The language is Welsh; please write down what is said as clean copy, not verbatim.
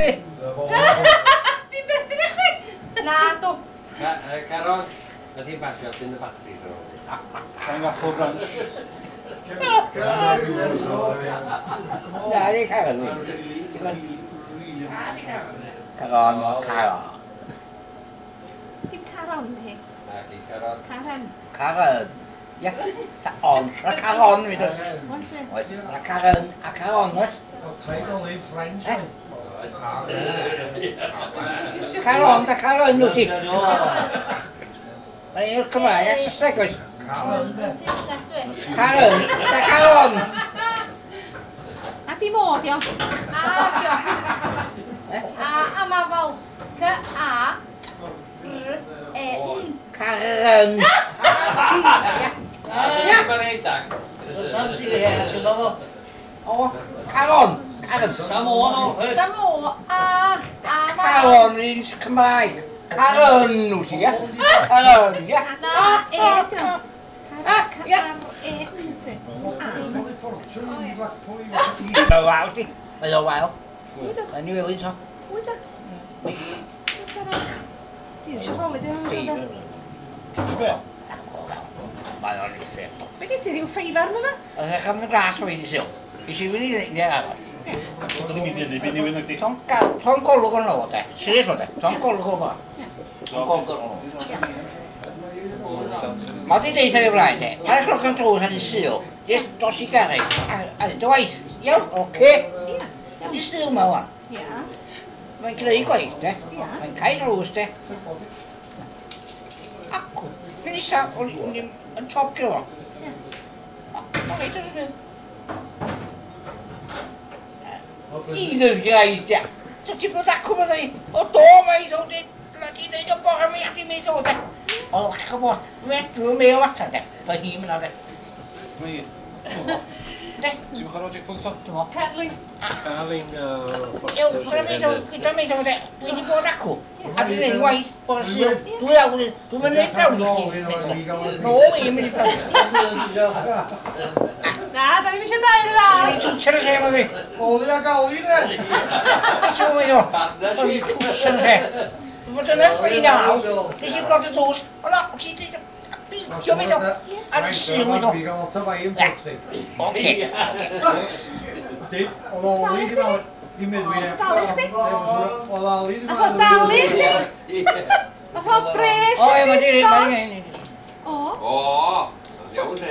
chdi. Dim beth i chdi. Na, dw. Caron, ydy basio dyn y batri. Sa'n gael full brunch. Na, di Caron. Caron, Caron. Dim Caron hi. Na, di Caron. Karen. Karen. Ia. On. Na Caron mi dos. Oes we? Oes. Na Karen a Caron, oes? French. Eh? Caron da Karen wyt ti. Mae'n i'r Cymraeg ac Saesneg, oes? Oes, yn Saesneg dwi. Karen da Caron. Na dim o, dio. A, dio. A, a ma fel C, A, R, E, N. Karen. Ia. Mae'n rhaid dag. O, Caron. Karen. Sam o, A, A, ma. Caron yn Cymraeg. Karen wyt ti, ia? Karen, ia? Na, E, dio. Ah, C, ia. R, E, N, ti. A. Mae'n wael, di. Mae'n o wael. Mae'n i wely to. Wyt o? Di, eisiau holi di. Be? Mae o'n uffernol. Be gei ti, ryw ffeifar nhw fe? Oedd eich am y glas o fi di syl. Is i fynd i aros. Dwi'n mynd i hynny, byd niwyd nag di. Tom golwg o'n o, de. Serius o, de. Tom golwg o'n o. Tom golwg o'n o. Mae di deud ar ei blaen, de. Pa'r cloc yn drws ar y Sul. Jyst dos i garreg. A dy waith. Iawn, oce. Ia. Di Sul ma wan. Ia. Mae'n greu gwaith, de. Ia. Mae'n cael drws, de. Acw. Fe nisa, o'n i'n yn top gyda fo. Ia. O, reit, oes yn Jesus Christ, ia. So ti'n bod acw bydda i. O do, mae i ddod i bloody neud o bore mi chdi mi ddod, de. O, chybod, dwi'n meddwl ata, de. Fe hi'n mynd de. Mae. De, Ti'n chwarae Jack Pwng to? dwi'n meddwl. Carling. Carling. Iawn, chwarae mi ddod, gyda mi ddod, de. Dwi wedi bod acw. A dwi'n neud waith bore Sul. Dwi awr, dwi'n mynd neud brawn i chi. No, i'n mynd i brawn. Na, da ni'n eisiau dau yn y fan. Dwi'n twtio'r lle, ma fi. Oli ag Oli, de. Ti'n meddwl? O'n i'n twtio'r lle. Fod yna, o'n i'n naw. Nes i'n gweld y drws. O na, ti'n dweud, beidio mi ddo. Ar y Sul mi ddo. Fi gael lot o fai yn bwysig. Oce. Oedd Oli di fel... Di meddwi, e. Dalu chdi? Oedd Oli di Nath o dalu chdi? Nath o bres O, i ie, mae chdi? di, Do? mae di. O. O, iawn te.